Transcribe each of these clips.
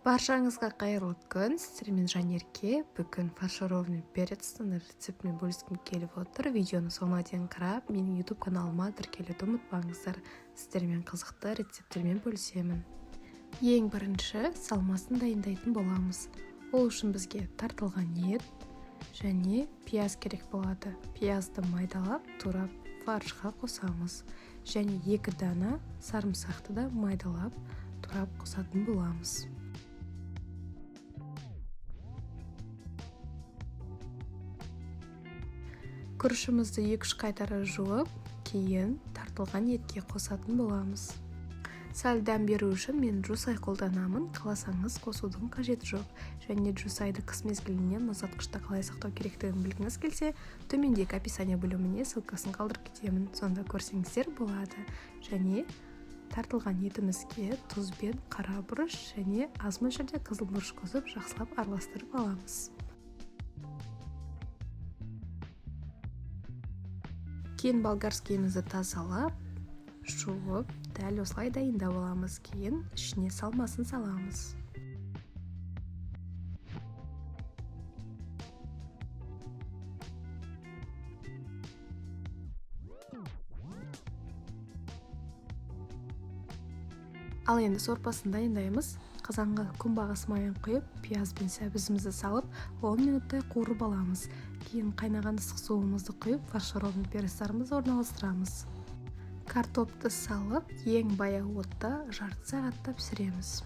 Баршаңызға қайырлы күн! Сіздермен Жанерке. Бүгін фаршированный перецтің рецептімен бөліскім келіп отыр. Видеоны соңына дейін қарап, менің YouTube каналыма тіркелуді ұмытпаңыздар. Сіздермен қызықты рецепттермен бөлісемін. Ең бірінші салмасын дайындайтын боламыз. Ол үшін бізге тартылған ет және пияз керек болады. Пиязды майдалап, турап, фаршқа қосамыз және 2 дана сарымсақты да майдалап, турап қосатын боламыз. Күрішімізді 2-3 қайтара жуып, кейін тартылған етке қосатын боламыз. Сәл дәм беру үшін мен жусай қолданамын, қаласаңыз қосудың қажеті жоқ. Және жусайды қыс мезгіліне мұздатқышта қалай сақтау керектігін білгіңіз келсе, төмендегі описание бөліміне ссылкасын қалдырып кетемін, сонда көрсеңіздер болады. Және тартылған етімізге тұз бен қара бұрыш және аз мөлшерде қызыл бұрыш қосып, жақсылап араластырып аламыз. Кейін болгарскийімізді тазалап, жуып, дәл осылай дайындап аламыз. Кейін ішіне салмасын саламыз. Ал енді сорпасын дайындаймыз. Қазанға күнбағыс майын құйып, пияз бен сәбізімізді салып, 10 минуттай қуырып аламыз. Кейін қайнаған ыстық суымызды құйып, фаршированный перецтарымызды орналастырамыз. Картопты салып, ең баяу отта жарты сағатта пісіреміз.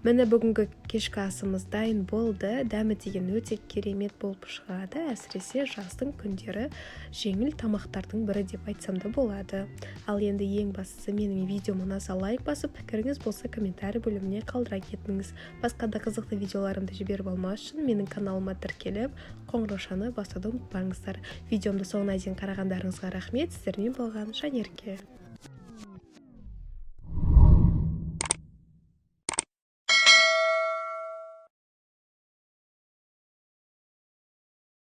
Міне, бүгінгі кешкі асымыз дайын болды. Дәмі деген өте керемет болып шығады. Әсіресе жаздың күндері жеңіл тамақтардың бірі деп айтсам да болады. Ал енді ең бастысы, менің видеом ұнаса, лайк басып, пікіріңіз болса, комментарий бөліміне қалдыра кетіңіз. Басқа да қызықты видеоларымды жіберіп алмас үшін менің каналыма тіркеліп, қоңыраушаны басуды ұмытпаңыздар. Видеомды соңына дейін қарағандарыңызға рахмет. Сіздермен болған Жанерке.